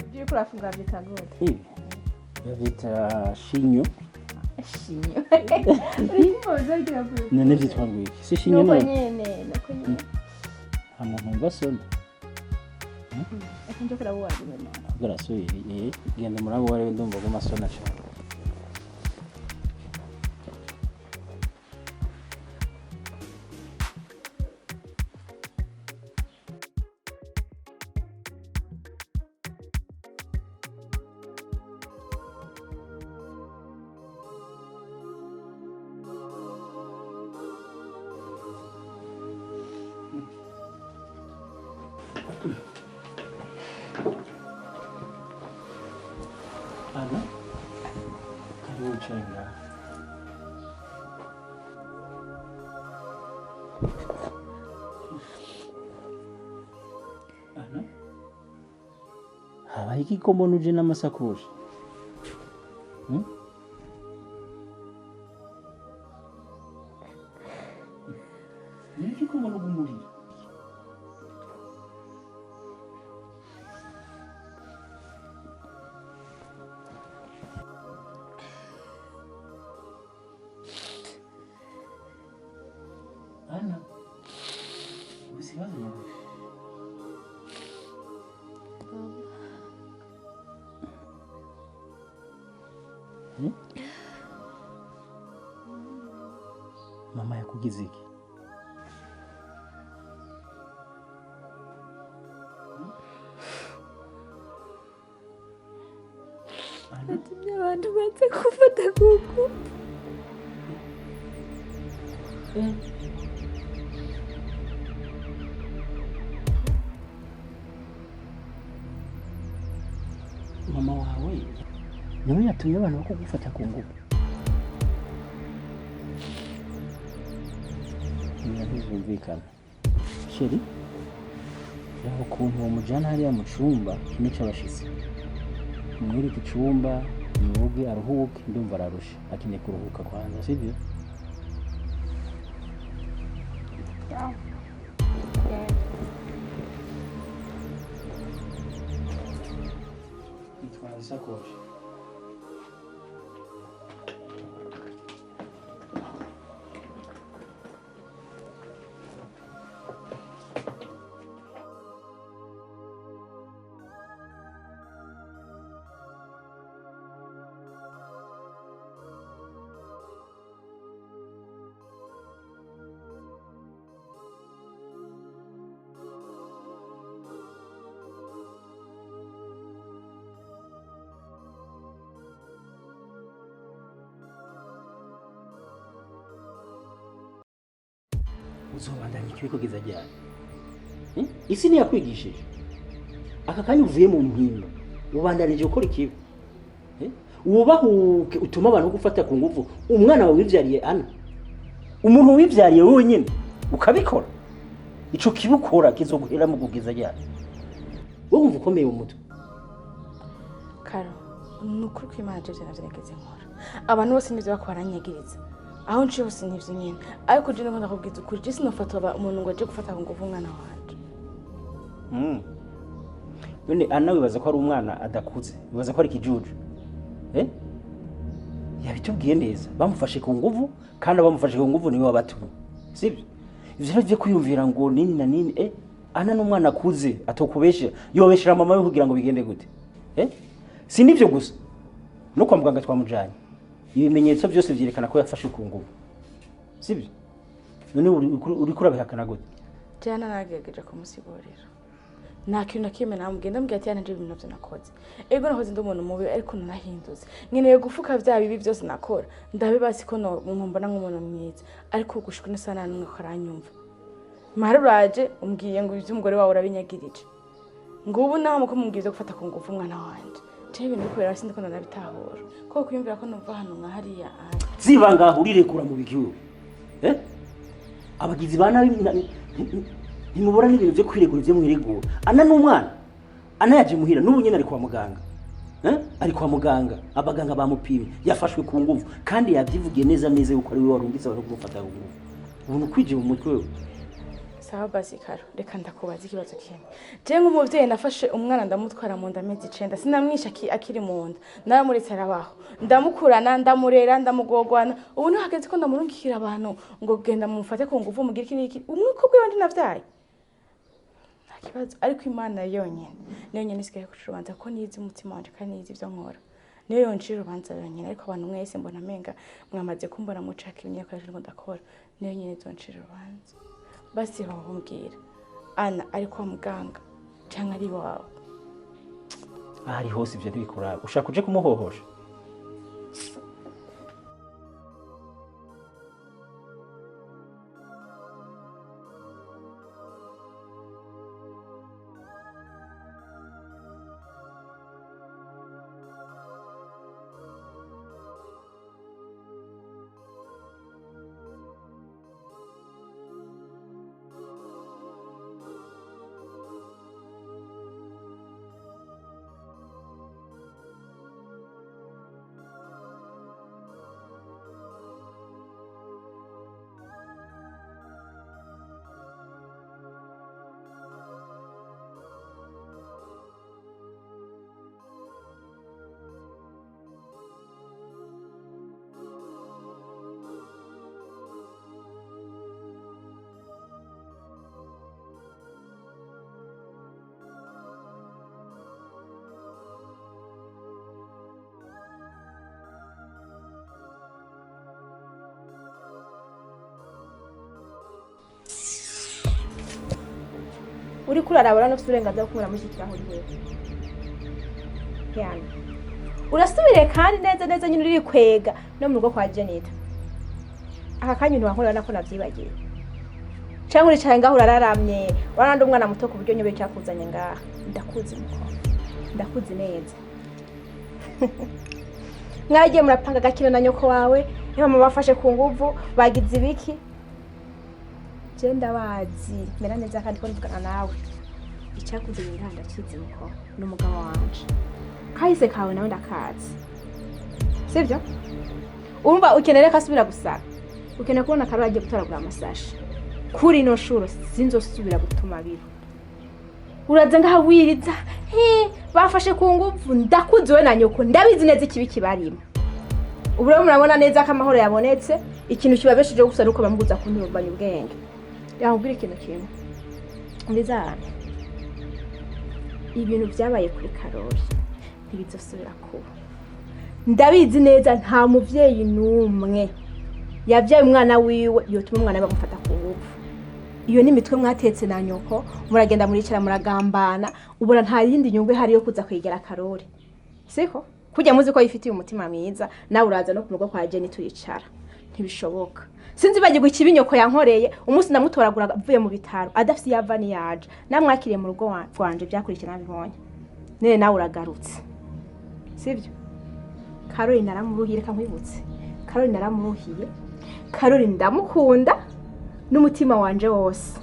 Ibyo uriko urafunga byitwa gute? Ibi bavyita shinyo. Shinyo? Uriko uzagira gute? None vyitwa ngwiki? Si shinyo? Nuko None nyene, nuko nyene. Nta muntu wumva sona. Reka nje kuraba uwanyuma nawe. Ahubwo arasubiriye. Genda murabo wariwe, ndumva aguma asona cane. Ana, karibu wicare ngaha. Ana, habaye iki ko mbona uje n'amasakoshi? Hmm? Ni iki ko mbona ugumurira? Ana, ufise ibibazo nyabaki? Hmm? Mama yakugize iki? Ana? Natumye abantu baza gufata kuko Mama wawe niwe yatumye abantu bakugufata ku ngufu? Ibintu ntibyumvikana, chéri. Raba ukuntu uwo mujana hariya mu cumba kimwe c'abashitsi, umwereke icumba yoge, aruhuke. Ndumva ararusha, akeneye kuruhuka kwanza, sibyo? Itwaza isakoshi. Uzobandanya ikibi kugeza ryari? Eh? Isi ntiyakwigishije? Aka kanya uvuye mu mpimba, ubandanije gukora ikibi. Wubahuke utuma abantu gufata ku nguvu umwana wawe wivyariye Ana. Umuntu wivyariye wewe nyine ukabikora. Ico kibukora kizoguhera mu kugeza ryari? Wowe wumva ukomeye mu mutwe. Karo, ni ukuri ko Imana jeje navyo nigeze nkora. Abantu bose nivyo bako baranyagiriza. Aho nciye hose nivyo nyene. Ariko je ndakunda kubwiza ukuri, je sinofata umuntu ngo aje gufata ku nguvu umwana wanje. None Ana wibaza ko ari umwana adakuze, wibaza ko ari ikijuju. Yabitubwiye neza, bamufashe ku nguvu kandi abamufashe ku nguvu niwe wabatumye. Sibyo? Ivyo rero vyo kwiyumvira ngo nini na nini, Ana n'umwana akuze atokubesha, yobeshera mama we kugira ngo bigende gute? Si nivyo gusa. No kwa muganga twamujanye. Ibimenyetso byose vyerekana ko yafashe ku nguvu. Sibyo? None uri kurabihakana gute? Jana nagerageje kumusigurira. Nta kintu na kimwe namubwiye, ndamubwira ati nanje ibintu navyo nakoze. Ego nakoze ndi umuntu mubi ariko narahindutse. Nkeneye gufuka vya bibi byose nakora. Ndabibasi ko no mbona nk'umuntu mwiza. Ariko gushika ino saha nta n'umwe ko aranyumva. Maruraje umbwiye ngo ivy'umugore wawe urabinyagirije. Ngubu naho muko mumbwiye gufata ku nguvu umwana wanje. Je ibintu bikubera sindi ko ndanabitahura. Ko kwiyumvira ko numva hano nka hariya. Ziba ngaho urirekura mu bigihugu. Abagizi ba nabi ntimubura n'ibintu byo kwiregura ibyo mwiregura. Ana n'umwana. Ana yaje muhira n'ubu nyine ari kwa muganga. Ari kwa muganga, abaganga bamupimye, yafashwe ku nguvu kandi yabyivugiye neza neza yuko ari we warungitse abantu kumufata ku nguvu. Ubuntu kwije mu mutwe we. Sawa basi Karo, reka ndakubaza ikibazo kimwe. Je nk'umuvyeyi nafashe umwana ndamutwara mu nda amezi 9, sinamwisha akiri mu nda. Naramuretse arabaho. Ndamukurana, ndamurera, ndamugogwana. Ubu ntihageze ko ndamurungikira abantu ngo genda mumufate ku nguvu mugire iki n'iki. Umwuko bwiwe ndi navyaye. Nta kibazo, ariko Imana yonyene niyo nyene isigaye kuca urubanza ko nizi umutima wanje kandi nizi ivyo nkora. Niyo yoncira urubanza yonyene, ariko abantu mwese mbona menga mwamaze kumbona mucaka imyaka yaje ngo ndakora. Niyo nyene izoncira urubanza. Basi babumbwira Ana ari kwa muganga canke ari wawe. Ahari hose ivyo ntibikuraba. Ushaka uje kumuhohosha? Uri kurarabura no uburenganzira bwo kubura muri iki kirahuri wewe. Yani. Urasubire kandi neza neza nyine uri kwega no mu rugo kwa Janita. Aka kanya ntiwankorera nako navyibagiye. Canke uricaye ngaho urararamye, warandi umwana muto ku buryo nyobe cyakuzanye ngaha. Ndakuzi muko. Ndakuzi neza. Mwagiye murapanga gakino na nyoko wawe, niba mubafashe ku nguvu, bagize ibiki? Je ndabazi, mera neza kandi ko ndivugana nawe. Icyakuzanye ngaha ndakizi muko, n'umugabo wanje. Kahise kawe nawe ndakazi. Sivyo? Urumva ukeneye kasubira gusara. Ukeneye kubona Karoli agiye gutoragura amasashi. Kuri ino shuro sinzosubira gutuma biba. Uraza ngaha wiriza, he bafashe ku nguvu ndakuzi we na nyoko ndabizi neza ikibi kibarimo. Ubu rero murabona neza ko amahoro yabonetse, ikintu kibabesheje gusa nuko bamuguza kunturumbanya ubwenge. Yakubwira ikintu kimwe. Ndizana. Ibintu byabaye kuri Karoli ntibizosubira kuba. Ndabizi neza nta muvyeyi n'umwe yabyaye umwana wiwe yotuma umwana bamufata ku nguvu. Iyo ni imitwe mwatetse na nyoko, muragenda muricara muragambana, ubona nta yindi nyungu ihari yo kuza kwegera Karoli. Siko? Kujya muzi ko yifitiye umutima mwiza, nawe uraza no ku rugo kwa Jenny turicara. Ntibishoboka. Sinzi bagirwa ikibi nyoko yankoreye, umunsi ndamutoragura avuye mu bitaro, adafise yava ni yaje. Namwakiriye mu rugo rwanje byakurikira nabibonye. Nene nawe uragarutse. Sivyo? Karoli naramuruhiye, reka nkwibutse. Karoli naramuruhiye. Karoli ndamukunda n'umutima wanje wose.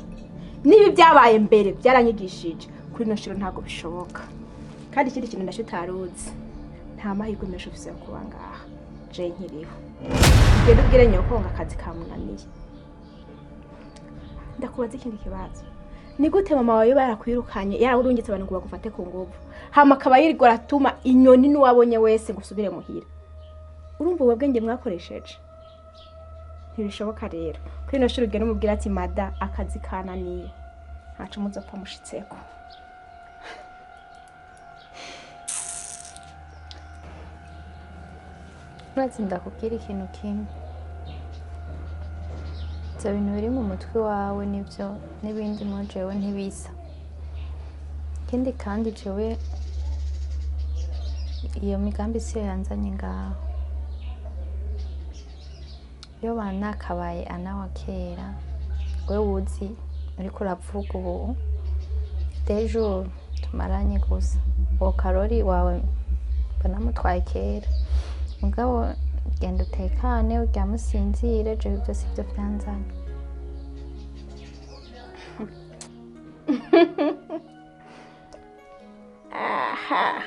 Niba byabaye mbere byaranyigishije, kuri ino nshuro ntabwo bishoboka. Kandi ikindi kintu nacyo utaruzi, nta mahirwe menshi ufise yo kuba ngaha je nkiriho. Ugenda ubwire nyoko ngo akazi kamunaniye. Ndakubaza ikindi kibazo, ni gute mama wawe yarakwirukanye, yarawurungitse abantu ngo bagufate ku nguvu, hama akaba yirirwa aratuma inyoni n'uwabonye wese ngo usubire muhira? Urumva ubwo bwenge mwakoresheje? Ntibishoboka rero. Kuri ino shuri ugenda umubwira ati mada akazi kananiye, ntaco muzopfa mushitseko. Urazi ndakubwira ikintu kimwe, ibyo bintu biri mu mutwe wawe nibyo n'ibindi mo jewe ntibisa. Ikindi kandi jewe iyo migambi siyo yanzanye ngaho. Iyo banakabaye ana wa kera, wewe uzi uriko uravuga ubu dejo tumaranye gusa, uwo Karori wawe banamutwaye kera. Mugabo genda utekane uryame usinzire, jewe ibyo sivyo vyanzanye. Aha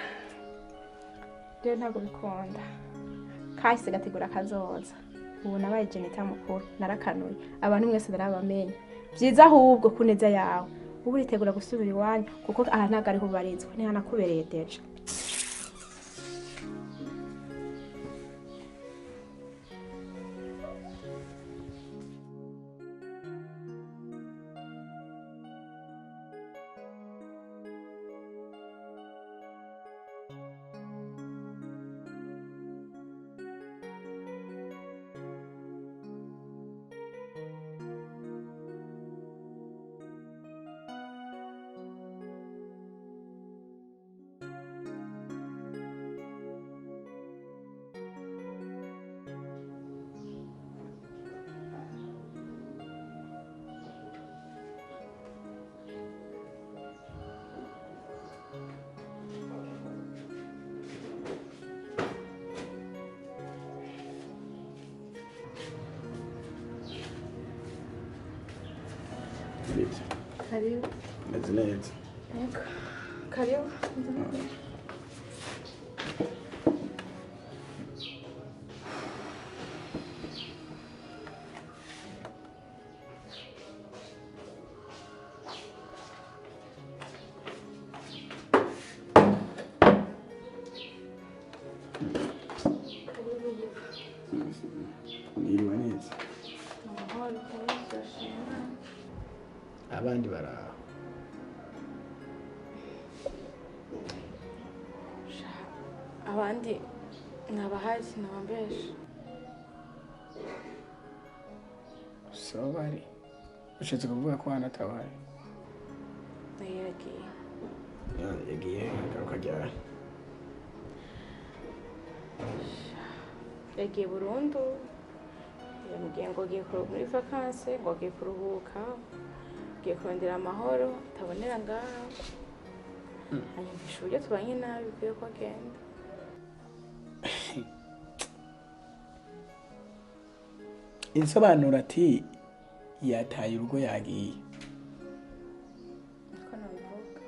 rero ntabwo bikunda, kahise gategura kazoza. Ubu nabaye Jenita mukuru, narakanuye abantu mwese narabamenye. Byiza ahubwo ku neza yawe ubu uritegura gusubira iwanyu, kuko aha ntabwo ariho ubarizwa, ntihanakubereye deja. Bite? Karibu. Meze neza. Yego. Karibu. Mwiriwe neza. Amahoro, karibu, turashima. Abandi baraho. Abandi nabahari, nabambesha. So bari. Ushatse kuvuga ko hano atabari? Nayo yaragiye. Yagiye agaruka ryari? Yagiye burundu. Yambwiye ngo agiye muri vacances, ngo agiye kuruhuka, agiye kurondera amahoro atabonera ngaha. Anyumvisha uburyo tubanye nabi bikwiye ko agenda. Insobanuro ati yataye urugo yagiye. Niko nabivuga.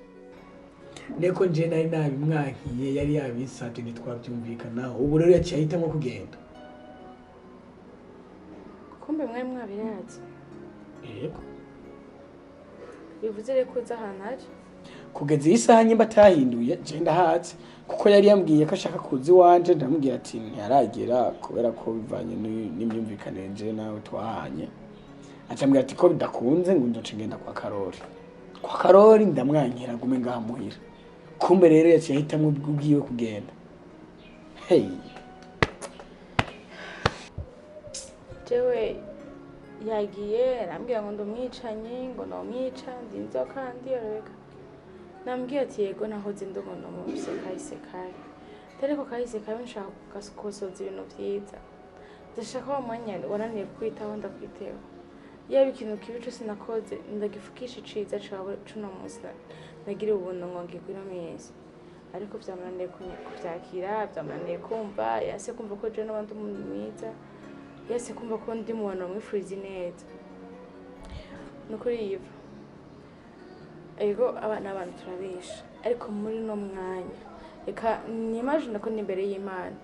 Niko nje nari nabimwankiye, yari yabisabye ntitwabyumvikanaho. Ubu rero yaciye ahitamwo kugenda. Kumbe mwari mwabirazi. Yego. Bivuze rero ko uza ahantu ari. Kugeza iyi saha nyimba atahinduye, je ndahatse kuko yari yambwiye ko ashaka kuza iwanje, ndamubwira ati ntiharagera kubera ko bivanye n'imyumvikanire nje nawe twahanye. Acambwira ati ko bidakunze ngo nzoce ngenda kwa Karori. Kwa Karori ndamwankira gume ngaha muhira. Kumbe rero yaciye ahitamwo ubwiwe kugenda. Hey. Jewe yagiye arambwira ngo ndumwicanye, ngo nomwica, ndi inzoka ndiyorobeka. Nambwiye ati yego nahoze ndi umuntu mubi kahise kabi. Ariko kahise kabi nshaka kugakosoza ibintu vyiza. Ndashaka wa mwanya wananiye kukwitaho ndakwiteho. Yaba ikintu kibi cose nakoze ndagifukisha iciza cawe cuno munsi nagiriwe ubuntu ngo ngigwire amezi. Ariko vyamunaniye kuvyakira, vyamunaniye kumva, yase kumva ko je n'abandi umuntu mwiza, yase kumva ko ndi mu bantu bamwifuriza ineza. Nukuri Yiva, ego abana abantu turabesha, ariko muri no mwanya reka nimajina ko ni imbere y'Imana,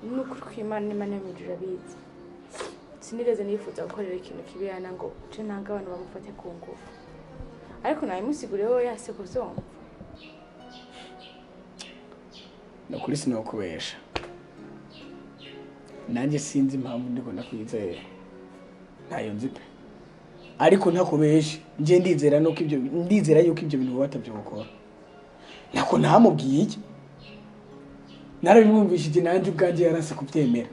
nukuri kw'Imana n'Imana yo mw'ijuru irabizi. Sinigeze nifuza gukorera ikintu kibi Yana ngo je nange abantu bamufate ku ngufu, ariko nabimusiguriye we yase kuvyumva. Nukuri sinokubesha, nanjye sinzi impamvu ndiko ndakwizera, ntayo nzi pe, ariko ntakubeshe nje ndizera nuko ibyo, ndizera yuko ibyo bintu batabyokora. Nako ntamubwiye iki, narabimwumvishije nanjye ubwanjye yarase kubyemera.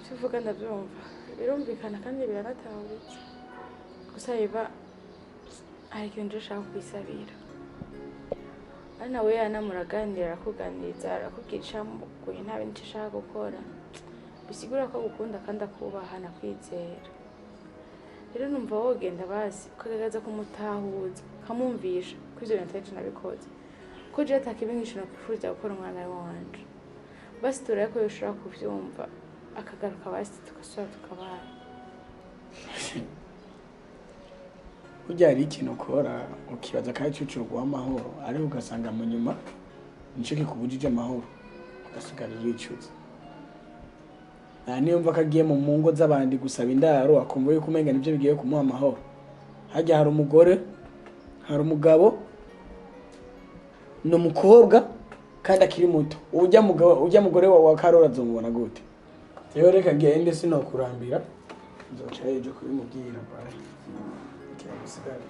Tuvuga ndabyumva, birumvikana kandi biranatahuritse. Gusa Eva hari ikintu nje ushaka kwisabira. Ari nawe yanamuraganira, arakuganiriza, arakubwira icamuguye nta bintu ico ashaka gukora, bisigura ko agukunda kandi akubaha anakwizera. Rero numva wogenda basi ukagerageza kumutahuza, ukamwumvisha ko ivyo bintu atari je nabikoze, ko jewe atakibi nk'ico nokwifuriza gukora umwana wanje. Basi turabe ko yoshobora kuvyumva akagaruka, basi tugasubira tukabana. Burya hari ikintu ukora ukibaza ko ari cyo coguha amahoro, ariko ugasanga mu nyuma nico kikubujije amahoro, ugasigara uricuza. Nta niyumva ko agiye mu ngo z'abandi gusaba indaro, akumva yuko umenga nivyo bigiye kumuha amahoro. Harya hari umugore, hari umugabo, ni umukobwa kandi akiri muto. Urya mugabo, urya mugore wa Karori azomubona gute? Rero reka ngende sinokurambira, nzoca ejo kubimubwira. Bye. Kiragusigara.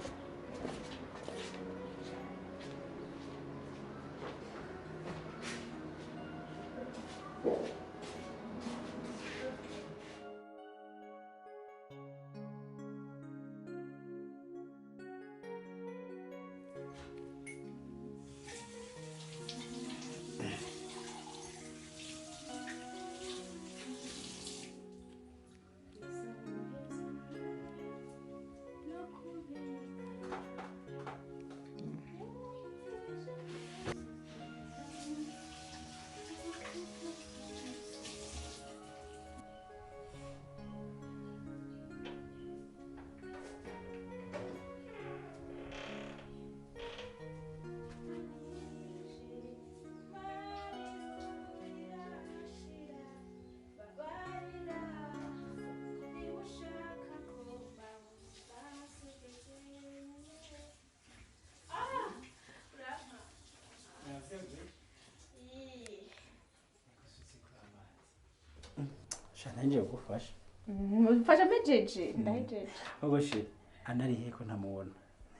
Nanje gufasha. Mfasha mejeje, ndahejeje. Ahubwo she anari heko ntamubona.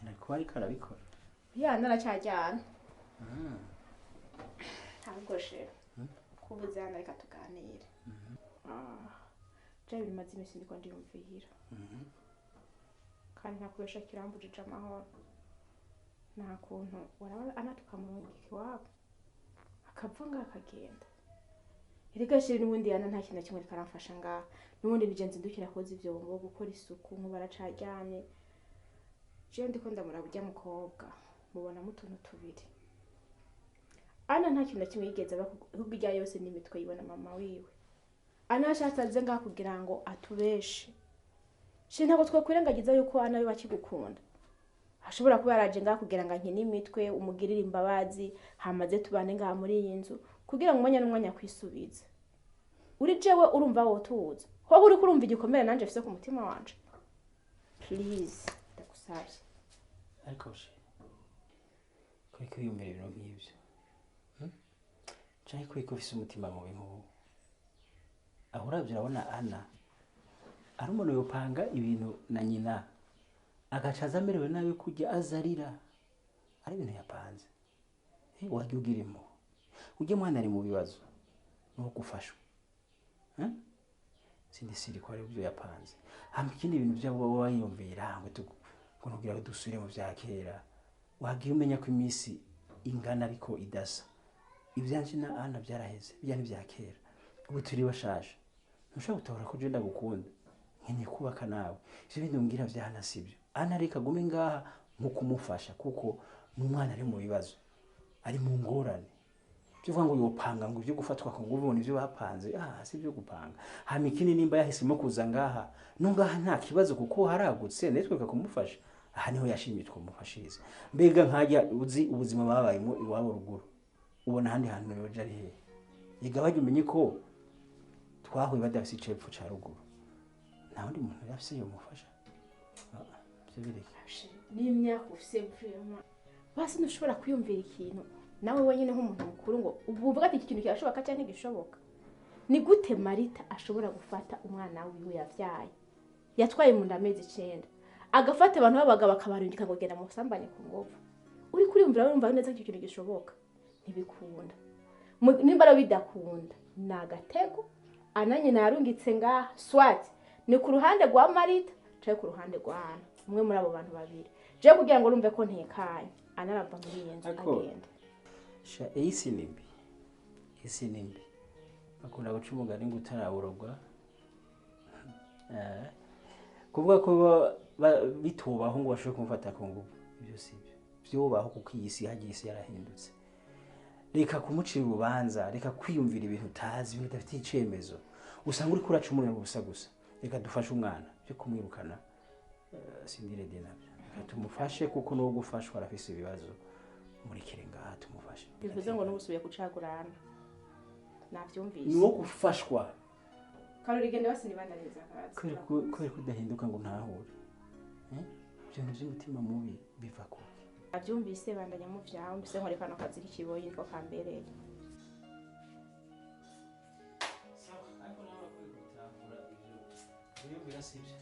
Nari ariko arabikora. Ya naracyajyana. Ntabwo she. Kubuza yana reka tuganire. Je bimaze imisi ndiko ndiyumvira. Kandi ntakubesha kirambujije amahoro. Nta kuntu waraba anatukamurungika iwabo. Akava ngaha akagenda. Erega shiri n'ubundi yana nta kintu na kimwe karamfasha ngaha. N'ubundi nije nzindukira koza ivyombo, gukora isuku, nkuba aracaryamye. Je ndiko ndamuraba urya mukobwa, mubonamo utuntu tubiri. Ana nta kintu na kimwe yigeze aba kuko irya yose n'imitwe yibona mama wiwe. Ana yashatse aze ngaha kugira ngo atubeshe. Shi ntabwo twakwirengagiza yuko Ana we bakigukunda. Ashobora kuba yaraje ngaha kugira ngo ankine imitwe, umugirire imbabazi, hamaze tubane ngaha muri iyi nzu kugira ngo umwanya n'umwanya kwisubiza. Uri jewe urumva wotuza. Hoho uri kurumva igikomere nanje mfise ku mutima wanje. Please, ndagusabye. Ariko she kuri kwiyumvira ibintu nk'ivyo. Canke kuri ko ufise umutima mubi nk'uwo. Aho uravye urabona Ana ari umuntu yopanga ibintu na nyina agaca aza amerewe nabi kurya azarira, ari ibintu yapanze. Wagiye ugira impuhwe. Ujye mwana ari mu bibazo nuko gufashwa. Sindi siri ko ari ibyo yapanze. Hama ikindi bintu byabo wayumvira ngo tugira ngo dusubire mu bya kera. Wagiye umenya ko iminsi ingana ariko idasa. Ibyanje na Ana byaraheze, ibya ni bya kera. Ubu turi bashaje. Ntushobora gutahura ko je ndagukunda. Nkeneye kubaka nawe. Ivyo bindi umbwira vya Ana sibyo. Ana reka gume ngaha nko kumufasha kuko n'umwana ari mu bibazo, ari mu ngorane. Byo ngo yopanga ngo ibyo gufatwa ku nguvu nivyo bapanze, si byo gupanga. Hama ikindi nimba yahisemo kuza ngaha, no ngaha nta kibazo kuko haragutse netwe kumufasha. Aha niho yashimye twamufashiriza. Mbega nkajya uzi ubuzima babayemo iwabo ruguru, ubona handi hantu yoja ari he? Igabanye umenye ko twahuye badafise icepfo ca ruguru, nta wundi muntu yafise yo mufasha. N'imyaka ufise vraiment basi ntushobora kwiyumvira ikintu nawe wenyine nk'umuntu mukuru ngo uvuga ati iki kintu kirashoboka cyangwa ntigishoboka. Ni gute Marita ashobora gufata umwana wiwe yavyaye yatwaye mu nda amezi 9 agafata abantu babaga bakabarungika ngo genda musambanye ku nguvu? Uri kuriyumvira wumva neza ko ikintu gishoboka? Ntibikunda. Nimba rero bidakunda ni agatego ananye narungitse ngaha, swat ni ku ruhande rwa Marita cyangwa ku ruhande rwa Ana, umwe muri abo bantu babiri. Je kugira ngo urumve ko ntekanye, Ana arava muri iyi nzu agenda. Sha isi nimbi, isi nimbi bakunda guca umugani ngo utaraburogwa. Kuvuga ko bitubaho ngo bashobore kumufata ku nguvu, ibyo si byo. Vyobaho kuko iyi si hagiye isi yarahindutse. Reka kumucira urubanza, reka kwiyumvira ibintu utazi, ibintu udafitiye icemezo. Usanga uriko uraca umuriro gusa gusa. Reka dufashe umwana, byo kumwirukana sindire de nabyo. Reka tumufashe kuko n'uwo gufashwa arafise ibibazo. Murekere ngaha tumufashe. Bivuze ngo n'ubusubiye kucagurana. Navyumvise. Ni uwo gufashwa. Karori genda basi nibandaniza akazi. Kubera kudahinduka ngo ntahure. Ibyo bintu by'umutima mubi biva kuki? Navyumvise bandanya mu vyawe, mbise nkore kano kazi k'ikiboyi niko kambereye. Sawa, ariko nawe urakwiye gutahura ivyo. Wiyumvira sivyo?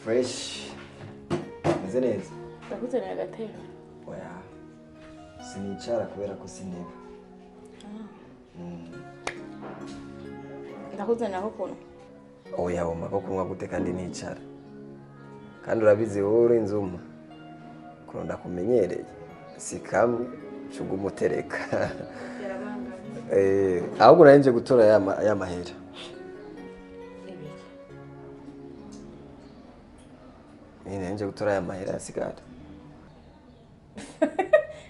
Fresh. Meze neza. Ndakuzanira agatebe. Oya. Sinicara kubera ko sinteba. Ndakuzanira ko kunywa. Oya, wumva ko kunywa gute kandi nicara. Kandi urabizi wowe uri inzuma. Kuno ndakumenyereye. Si kamwe cugumutereka. Ahubwo nari nje gutora ya mahera. Nini nje gutora ya mahera yasigara.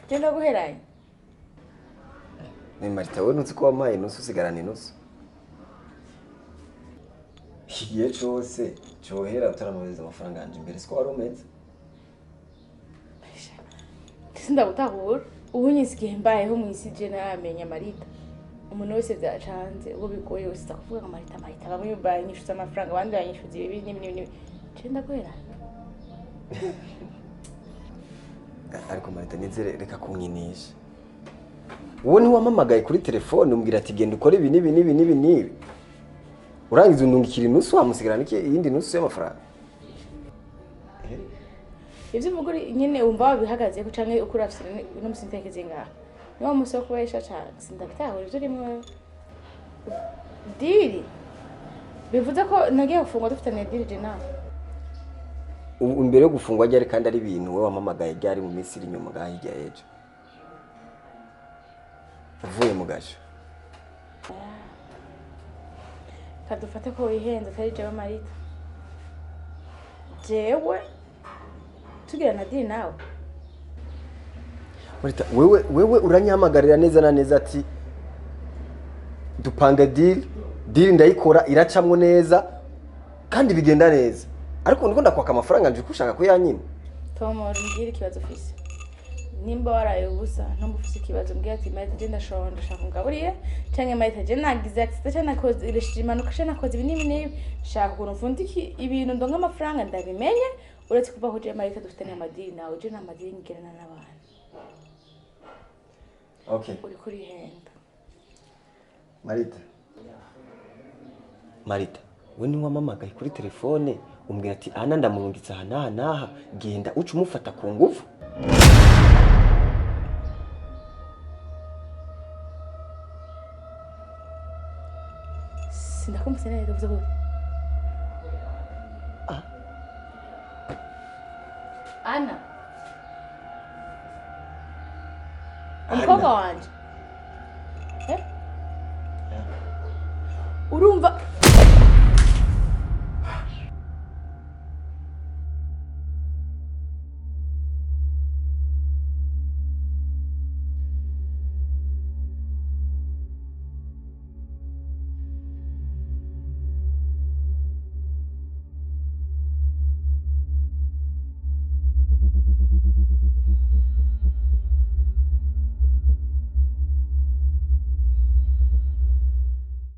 Je ndaguheraye. Ni Marita wewe ntuzi ko wampaye inusu usigarana inusu. Igihe cose cohera utaramubeza amafaranga yanje imbere siko wari umeze. Sindagutahura. Ubu nyisigiye mbayeho mu isi je naramenya Marita. Umuntu wese byacanze ubwo bigoye wese kuvuga ngo Marita Marita bamwe banyishuza amafaranga abandi banyishuza ibi n'ibi n'ibi. Je ndaguheraye. Ariko Marita nizere reka kunkinisha. Wowe ntiwamamagaye kuri telefone umbwira ati genda ukore ibi n'ibi n'ibi n'ibi n'ibi. Urangiza undungikira inusu wamusigarana iki iyindi nusu y'amafaranga. Ivyo uvuga nyene wumva wabihagaze ko canke ukura afise no musintekeze ngaha. Ni wa musi wo kubesha cane sindabitahura ivyo urimwo. Diri bivuze ko nagiye gufungwa dufitaniye diri je nawe. Ubu imbere yo gufungwa ryari kandi ari ibintu wowe wamamagaye ryari mu minsi iri inyuma ngaha hirya y'ejo. Uvuye mu gasho. Kadufate ko wihenze atari jewe Marita. Jewe tugira na diri nawe. Marita, wewe uranyihamagarira neza na neza ati dupanga deal, deal ndayikora iracamwo neza kandi bigenda neza. Ariko ndiko ndakwaka amafaranga nje kushaka kuyanyima. Tom, mbwira ikibazo ufise. Nimba waraye ubusa ntumba ufise ikibazo, mbwira ati Marita je ndashonje ndashaka ungaburire, canke Marita je nagize accident canke nakoze impanuka canke nakoze ibi n'ibi n'ibi, shaka ukuntu mfundika ibintu ndonke amafaranga ndabimenye. Uretse kuva aho je Marita dufitanye amadini nawe, je nta madini ngirana n'abantu. Okay. Uriko urihenda. Marita. Marita, we ni wamamagaye kuri telefone umbwira ati Ana ndamurungitse aha n'aha n'aha, genda uce umufata ku nguvu. Sindakumvise neza, uvuze gute? Ana. Umukobwa wanje. Urumva